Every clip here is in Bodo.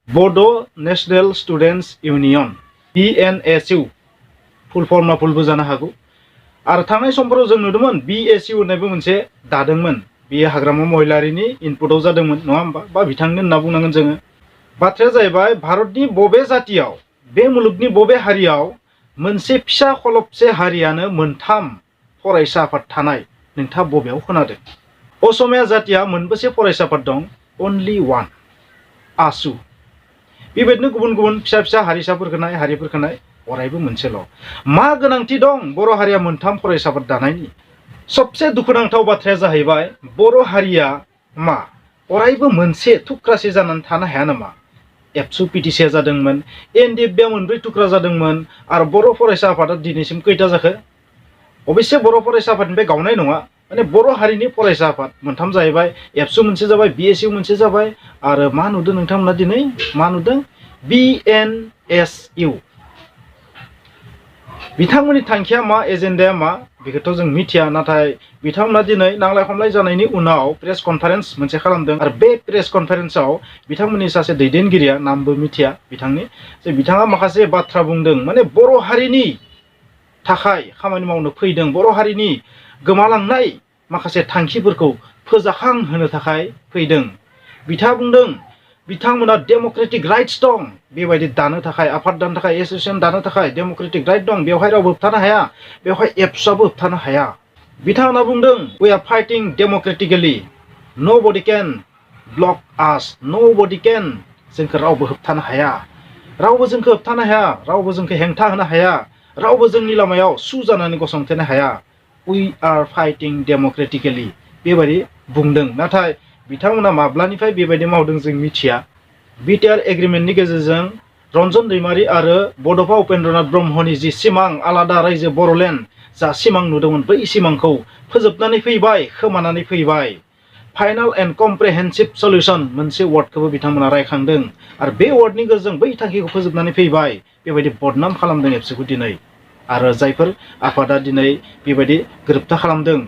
Bodo National Students Union BNSU फुल फर्मआ फुलबो जानो हागौ आरो थांनाय समफोराव जों नुदोंमोन BSU होननायबो मोनसे दादोंमोन बेयो हाग्रामा महिलारिनि इनपुटआव जादोंमोन नङा होमबा बा बिथांनि होनना बुंनांगोन जोङो बाथ्राया जाहैबाय भारतनि बबे जातियाव बे मुलुगनि बबे हारियाव मोनसे फिसा खलबसे हारियानो मोनथाम फरायसा आफाद थानाय नोंथाङा बबेयाव खोनादों असमिया जातिया मोनबेसे फरायसा आफाद दं only one ABSU बेबायदिनो गुबुन गुबुन फिसा फिसा हारिसाफोरखौ नाय हारिफोरखौ नाय अरायबो मोनसेल' मा गोनांथि दं बर' हारिया मोनथाम फरायसा आफाद दानायनि सबसे दुखुनांथाव बाथ्राया जाहैबाय बर' हारिया मा अरायबो मोनसे थुख्रासे जानानै थानो हाया नामा ABSU PTC जादोंमोन NDFB मोनब्रै थुख्रा जादोंमोन आरो बर' फरायसा आफादा दिनैसिम खैथा जाखो अबयसे बर' फरायसा आफादनिफ्राय गावनाय नङा माने बर' हारिनि फरायसा आफाद मोनथाम जाहैबाय ABSU मोनसे जाबाय BSU मोनसे जाबाय आरो मा नुदों नोंथांमोना दिनै मा नुदों BNSU बिथांमोननि थांखिया मा एजेन्डाया मा बेखौथ' जों मिथिया नाथाय बिथांमोना दिनै नांलाय खमलाय जानायनि उनाव प्रेस कनफारेन्स मोनसे खालामदों आरो बे प्रेस कनफारेन्सआव बिथांमोननि सासे दैदेनगिरिया नामबो मिथिया बिथांनि जे बिथाङा माखासे बाथ्रा बुंदों माने बर' हारिनि थाखाय खामानि मावनो फैदों बर' हारिनि गोमालांनाय माखासे थांखिफोरखौ फोजाखांहोनो थाखाय फैदों बिथाङा बुंदों बिथांमोना डेम'क्रेटिक राइट्स दं बेबायदि दानो थाखाय आफाद दानो थाखाय एसोसिएसन दानो थाखाय डेम'क्रेटिक राइट दं बेवहाय रावबो होबथानो हाया बेवहाय ABSUआबो होबथानो हाया बिथांमोना बुंदों we are fighting democratically nobody can block us nobody can जोंखौ रावबो होबथानो हाया रावबो जोंखौ होबथानो हाया रावबो जोंखौ हेंथा होनो हाया रावबो जोंनि लामायाव सु जानानै गसंथेनो हाया वी आर फाइटिं डेम'क्रेटिकेलि बेबायदि बुंदों नाथाय बिथांमोना माब्लानिफ्राय बेबायदि मावदों जों मिथिया बिटिआर एग्रिमेन्टनि गेजेरजों रन्जन दैमारि आरो बड'फा उपेन्द्रनाथ ब्रह्मनि जि सिमां आलादा रायजो बर'लेण्ड जा सिमां नुदोंमोन बै सिमांखौ फोजोबनानै फैबाय खोमानानै फैबाय फाइनाल एन्ड कमप्रेहेन्सिभ सल्युसन मोनसे वार्डखौबो बिथांमोना रायखांदों आरो बे वार्डनि गेजेरजों बै थांखिखौ फोजोबनानै फैबाय बेबायदि बदनाम खालामदों ABSUखौ दिनै आरो जायफोर आफादा दिनै बेबायदि गोरोबथा खालामदों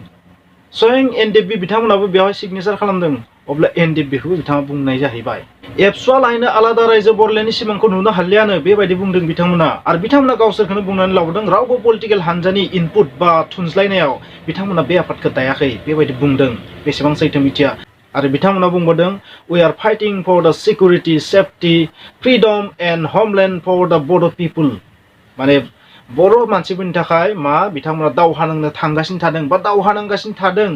स्वयं NDFB बिथांमोनाबो बेवहाय सिगनेचार खालामदों अब्ला NDFBखौबो बिथाङा बुंनाय जाहैबाय ABSUआ लायनो आलादा रायजो बर'लेण्डनि सिमांखौ नुनो हालियानो बेबायदि बुंदों बिथांमोना आरो बिथांमोना गावसोरखौनो बुंनानै लाबोदों रावबो पलिटिकेल हानजानि इनपुट बा थुनज्लायनायाव बिथांमोना बे आफादखौ दायाखै बेबायदि बुंदों बेसेबां सैथो मिथिया आरो बिथांमोना बुंबावदों we are fighting for the security safety freedom and homeland for the Bodo' people माने बर' मानसिफोरनि थाखाय मा बिथांमोना दावहा नांनो थांगासिनो थादों बा दावहा नांगासिनो थादों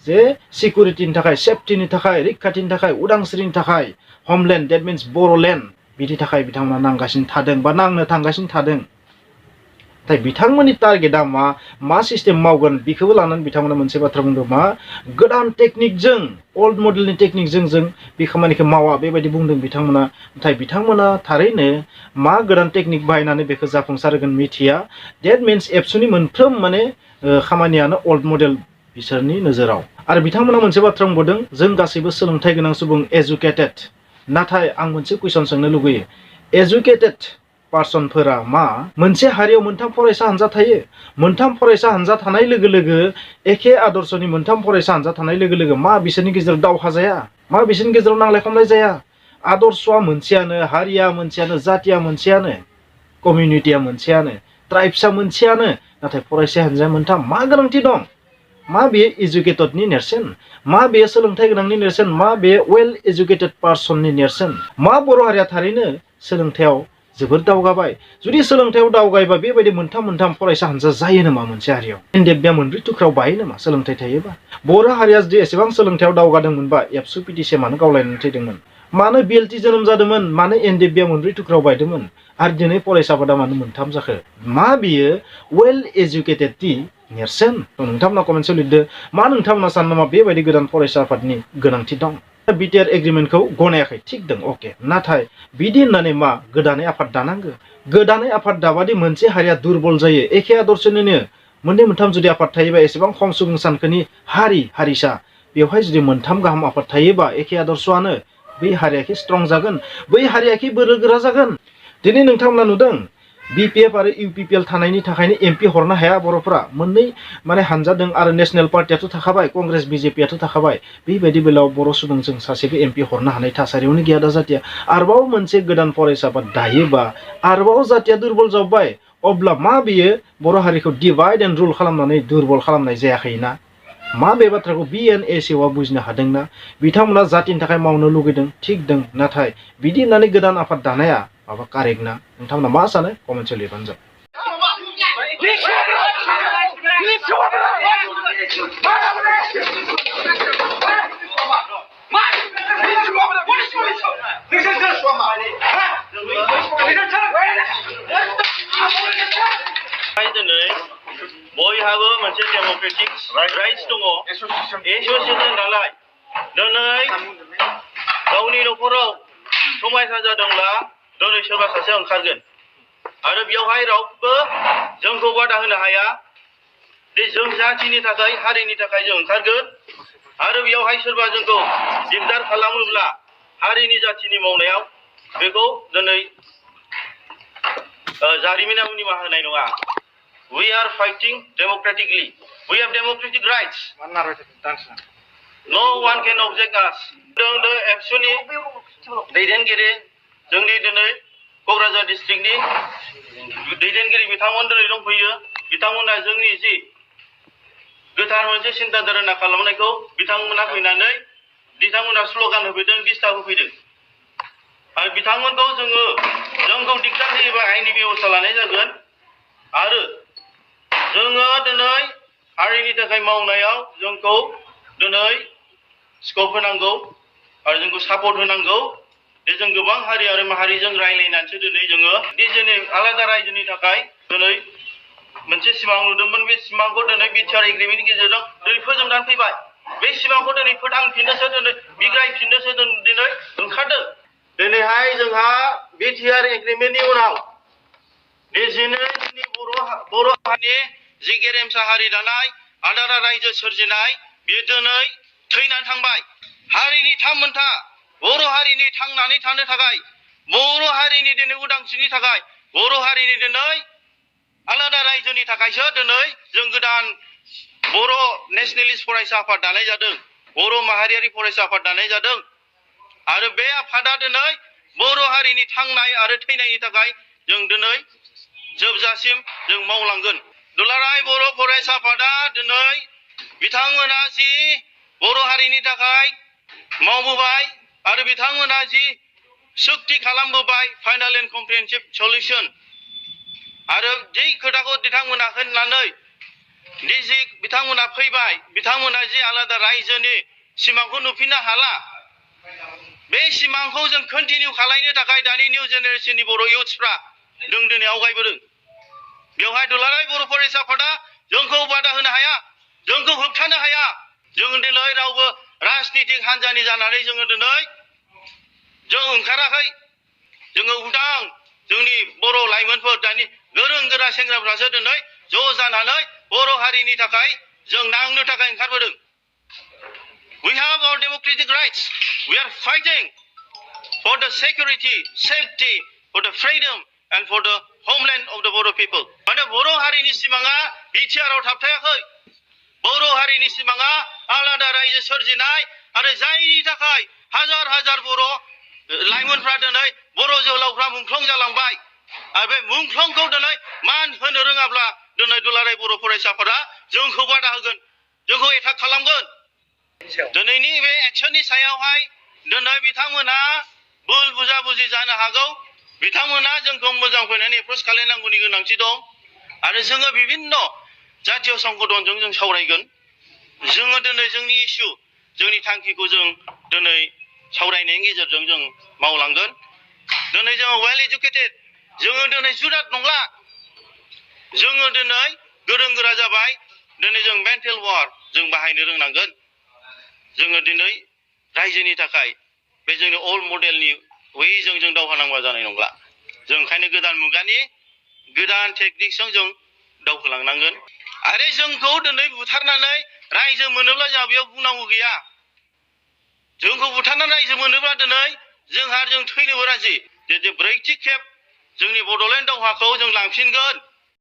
जे सिकिउरिटिनि थाखाय सेफटिनि थाखाय रैखाथिनि थाखाय उदांस्रिनि थाखाय होमलेन्ड डेट मिन्स बर'लेण्ड बिनि थाखाय बिथांमोना नांगासिनो थादों बा नांनो थांगासिनो थादों नाथाय बिथांमोननि टारगेटआ मा सिस्टेम मावगोन बेखौबो लानानै बिथांमोना मोनसे बाथ्रा बुंदों मा गोदान टेकनिकजों ओल्ड मडेलनि टेकनिकजों जों बे खामानिखौ मावा बेबायदि बुंदों बिथांमोना नाथाय बिथांमोना थारैनो मा गोदान टेकनिक बाहायनानै बेखौ जाफुंसार होगोन मिथिया डेट मिन्स ABSUनि मोनफ्रोम माने खामानियानो ओल्ड मडेल बिसोरनि नोजोराव आरो बिथांमोना मोनसे बाथ्रा बुंबावदों जों गासैबो सोलोंथाइ गोनां सुबुं एजुकेटेड नाथाय आं मोनसे कुइसन सोंनो लुगैयो एजुकेटेड पार्सनफोरा मा मोनसे हारियाव मोनथाम फरायसा हानजा थायो मोनथाम फरायसा हानजा थानाय लोगो लोगो एखे आदर्शनि मोनथाम फरायसा हानजा थानाय लोगो लोगो मा बिसोरनि गेजेराव दावहा जाया मा बिसोरनि गेजेराव नांलाय खमलाय जाया आदर्शआ मोनसेयानो हारिया मोनसेयानो जातिया मोनसेयानो कमिउनिटिया मोनसेयानो ट्राइब्सआ मोनसेयानो नाथाय फरायसा हानजाया मोनथाम मा गोनांथि दं मा बेयो एजुकेटेडनि नेरसोन मा बेयो सोलोंथाइ गोनांनि नेरसोन मा बेयो वेल एजुकेटेड पार्सननि नेरसोन मा बर' हारिया थारैनो सोलोंथायाव जोबोद दावगाबाय जुदि सोलोंथायाव दावगायोबा बेबायदि मोनथाम फरायसा हानजा जायो नामा मोनसे हारियाव NDFBआ मोनब्रै थुख्रायाव बायो नामा सोलोंथाइ थायोबा बर' हारिया जुदि एसेबां सोलोंथायाव दावगादोंमोनबा ABSU PTC मानो गावलायनानै थैदोंमोन मानो BLT जोनोम जादोंमोन मानो NDFBआ मोनब्रै थुख्रायाव बायदोंमोन आरो दिनै फरायसा आफादा मानो मोनथाम जाखो मा बियो वेल एजुकेटेडनि नेरसोन नोंथांमोना कमेन्टआव लिरदो मा नोंथांमोना सानो नामा बेबायदि गोदान फरायसा आफादनि गोनांथि दं बिटिआर एग्रिमेन्टखौ गनायाखै थिग दं अके नाथाय बिदि होननानै मा गोदानै आफाद दानांगो गोदानै आफाद दाबादि मोनसे हारिया दुरबल जायो एखे आदर्शनिनो मोननै मोनथाम जुदि आफाद थायोबा एसेबां खम सुबुं सानखोनि हारिसा बेवहाय जुदि मोनथाम गाहाम आफाद थायोबा एखे आदर्शआनो बै हारियाखि स्ट्रं जागोन बै हारियाखि बोलो गोरा जागोन दिनै नोंथांमोना नुदों BPF आरो UPPL थानायनि थाखायनो MP हरनो हाया बर'फोरा मोननै माने हानजा दं आरो नेशनेल पार्टियाथ' थाखाबाय कंग्रेस BJP आथ' थाखाबाय बेबायदि बेलायाव बर' सुबुंजों सासेबो MP हरनो हानाय थासारियावनो गैया दा जातिया आरोबाव मोनसे गोदान फरायसा आफाद दायोबा आरोबाव जातिया दुरबल जाबाय अब्ला मा बेयो बर' हारिखौ डिभाइड एन्ड रुल खालामनानै दुरबल खालामनाय जायाखैना मा बे बाथ्राखौ BNSU आ बुजिनो हादोंना बिथांमोना जातिनि थाखाय मावनो लुगैदों थिग दं नाथाय बिदि होननानै गोदान आफाद दानाया माबा कारेक्ट ना नोंथांमोना मा सानो कमेन्टआव लिरबानो जाबाय बयहाबो मोनसे डेम'क्रेटिक राइट्स दङ एसोसिएशन नालाय दिनै गावनि न'खराव समायसा जादोंब्ला दिनै सोरबा सासे ओंखारगोन आरो बेयावहाय रावबो जोंखौ बादा होनो हाया दे जों जातिनि थाखाय हारिनि थाखाय जों ओंखारगोन आरो बेयावहाय सोरबा जोंखौ दिगदार खालामोब्ला हारिनि जातिनि मावनायाव बेखौ दिनै जारिमिनाव निमाहा होनाय नङा We are fighting democratically. We have democratic rights. No one can object us. The ABSU नि दैदेनगिरि जोंनि दिनै क'क्राझार डिस्ट्रिक्टनि दैदेनगिरि बिथांमोन दिनै दंफैयो बिथांमोना जोंनि जि गोथार मोनसे सिन्ता धारना खालामनायखौ बिथांमोना फैनानै बिथांमोना स्ल'गान होफैदों दिस्टार्ब होफैदों आरो बिथांमोनखौ जोंखौ दिगदार होयोबा आयेननि बेबस्था लानाय जागोन आरो जोङो दिनै हारिनि थाखाय मावनायाव जोंखौ दिनै स्कप होनांगौ आरो जोंखौ सापर्ट होनांगौ जे जों गोबां हारि आरो माहारिजों रायलायनानैसो दिनै जोङो जोंनि आलादा रायजोनि थाखाय दिनै मोनसे सिमां नुदोंमोन बे सिमांखौ दिनै बिटिआर एग्रिमेन्टनि गेजेरजों दिनै फोजोबनानै फैबाय बे सिमांखौ दिनै फोथांफिननोसो दिनै बिग्रायफिननोसो दिनै ओंखारदों दिनैहाय जोंहा बिटिआर एग्रिमेन्टनि उनाव दिनै जोंनि बर' हारिनि जि गेरेमसा हारि दानाय आलादा रायजो सोरजिनाय बे दिनै थैनानै थांबाय हारिनि थामोनथा बर' हारिनि थांनानै थानो थाखाय बर' हारिनि दिनै उदांस्रिनि थाखाय बर' हारिनि दिनै आलादा रायजोनि थाखायसो दिनै जों गोदान बर' नेशनेलिस्ट फरायसा आफाद दानाय जादों बर' माहारियारि फरायसा आफाद दानाय जादों आरो बे आफादा दिनै बर' हारिनि थांनाय आरो थैनायनि थाखाय जों दिनै जोबजासिम जों मावलांगोन दुलाराय बर' फरायसा आफादा दिनै बिथांमोना जि बर' हारिनि थाखाय मावबोबाय आरो बिथांमोना जि सुक्ति खालामबोबाय फाइनाल एन्ड कम्प्रिहेन्सिभ सलिउसन आरो जि खोथाखौ बिथांमोना होननानै जि बिथांमोना फैबाय बिथांमोना जि आलादा रायजोनि सिमांखौ नुफिननो हाला बे सिमांखौ जों कन्टिनिउ खालामनो थाखाय दानि निउ जेनेरेसननि बर' इउथ्सफ्रा जों दिनै आवगायबोदों बेवहाय दुलाराय बर' फरायसा आफादा जोंखौ बादा होनो हाया जोंखौ होबथानो हाया जों दिनै रावबो राजनितिक हान्जानि जानानै जोङो दिनै जों ओंखाराखै जोङो उदां जोंनि बर' लाइमोनफोर दानि गोरों गोरा सेंग्राफ्रासो दिनै ज' जानानै बर' हारिनि थाखाय जों नांनो थाखाय ओंखारबोदों We have our democratic rights. We are fighting for the security, safety, for the freedom and for the homeland of the Bodo people. माने बर' हारिनि सिमाङा बिटिआरआव थाबथायाखै बर' हारिनि सिमाङा आलादा रायजो सोरजिनाय आरो जायनि थाखाय हाजार हाजार बर' लाइमोनफ्रा दिनै बर' जोहोलावफ्रा मुंख्लं जालांबाय आरो बे मुंख्लंखौ दिनै मान होनो रोङाब्ला दिनै दुलाराय बर' फरायसाफोरा जोंखौ बादा होगोन जोंखौ एटाक खालामगोन दिनैनि बे एक्सननि सायावहाय दिनै बिथांमोना भुल बुजाबुजि जानो हागौ बिथांमोना जोंखौ मोजां फैनानै एप्र'च खालामनांगौनि गोनांथि दं आरो जोङो बिभिन्न जातीय संगठनजों जों सावरायगोन जोङो दिनै जोंनि इस्यु जोंनि थांखिखौ जों दिनै सावरायनायनि गेजेरजों जों मावलांगोन दिनै जोङो वेल एजुकेटेड जोङो दिनै जुनाद नंला जोङो दिनै गोरों गोरा जाबाय दिनै जों मेन्टेल वार जों बाहायनो रोंनांगोन जोङो दिनै रायजोनि थाखाय बे जोंनि अल्ड मडेलनि वेजों जों दावहा नांबा जानाय नंला जों ओंखायनो गोदान मुगानि गोदान टेकनिक्सजों जों दावखोलांनांगोन आरो जोंखौ दिनै बुथारनानै रायजो मोनोब्ला जोंहा बेयाव बुंनांगौ गैया जोंखौ बुथारनानै रायजो मोनोब्ला दिनै जोंहा जों थैनोबो राजि जे ब्रैथि खेब जोंनि बड'लेण्ड दावहाखौ जों लांफिनगोन